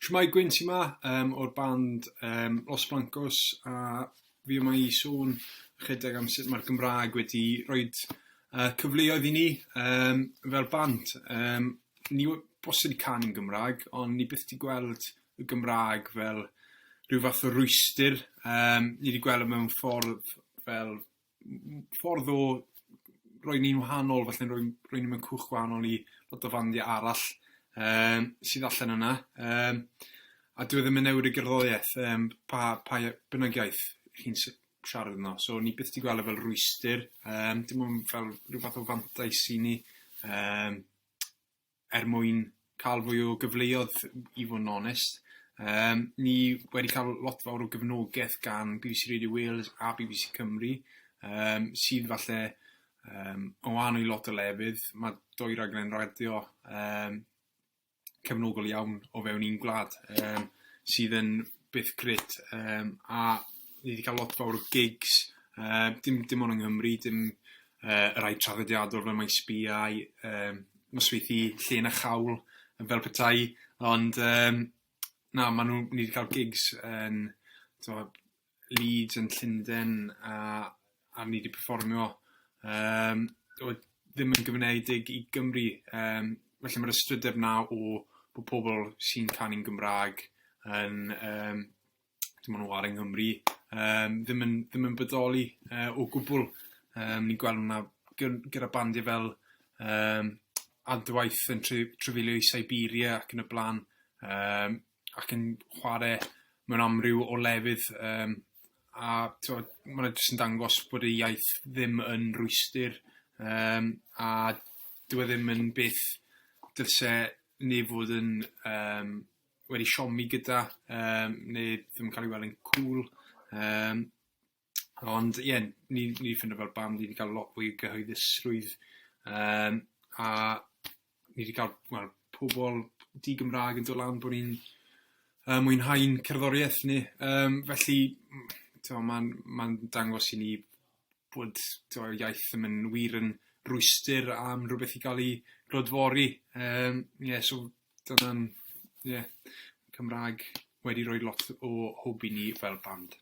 Shwmae, Gwyn sy 'ma o'r band Los Blancos, a fi yma i sôn ychydig am sut mae'r Gymraeg wedi rhoid cyfleoedd i ni fel band. Ni wastad 'di canu'n Gymraeg, ond ni byth 'di gweld y Gymraeg fel rhyw fath o rwystr. Ni 'di gweld e mewn ffordd fel ffordd o roi ni'n wahanol, falle'n rhoi ni mewn cwch gwahanol i lot o fandiau arall sydd allan yna. A dyw e ddim yn newid y gerddoriaeth, pa bynnag iaith chi'n siarad yno. So ni byth 'di gweld e fel rwystr, dim ond fel rhyw fath o fantais i ni er mwyn cael fwy o gyfleoedd, i fod yn onest. Ni wedi cael lot fawr o gefnogaeth gan BBC Radio Wales a BBC Cymru, sydd falle yn wahanol i lot o lefydd. Mae dwy raglen radio cefnogol iawn o fewn un gwlad, sydd yn beth grêt. A ni wedi cael lot fawr o gigs, dim ond yng Nghymru, dim y rhai traddodiadol fel Maes B a nosweithi Llên a Chawl fel petai, ond na, maen nhw, ni wedi cael gigs yn, tibod, Leeds yn Llundain a ni wedi perfformio oedd ddim yn gyfyngedig i Gymru. Felly mae'r ystrydeb 'na o bod pobl sy'n canu'n Gymraeg yn dim ond ware yng Nghymru ddim yn bodoli o gwbl. Ni'n gweld hwnna gyda bandiau fel Adwaith yn trafeilio i Siberia ac yn y blaen, ac yn chwarae mewn amryw o lefydd, a t'mod, ma' hwnna jyst yn dangos bod y iaith ddim yn rwystr, a dyw e ddim yn beth dylse neb fod yn wedi siomi gyda, neu ddim yn cael ei weld yn cŵl. Ond ie, ni 'di ffindo fel band ni 'di cael lot fwy o gyhoeddusrwydd, a ni 'di cael, wel, pobl di-Gymraeg yn dod lan bod ni'n mwynhau'n cerddoriaeth ni. Felly t'mo' ma'n dangos i ni bod, t'mo', iaith ddim yn wir yn rwystr am rywbeth i gael ei glodfori. Ie, so dyna'n, ie, Cymraeg wedi rhoi lot o hwb i ni fel band.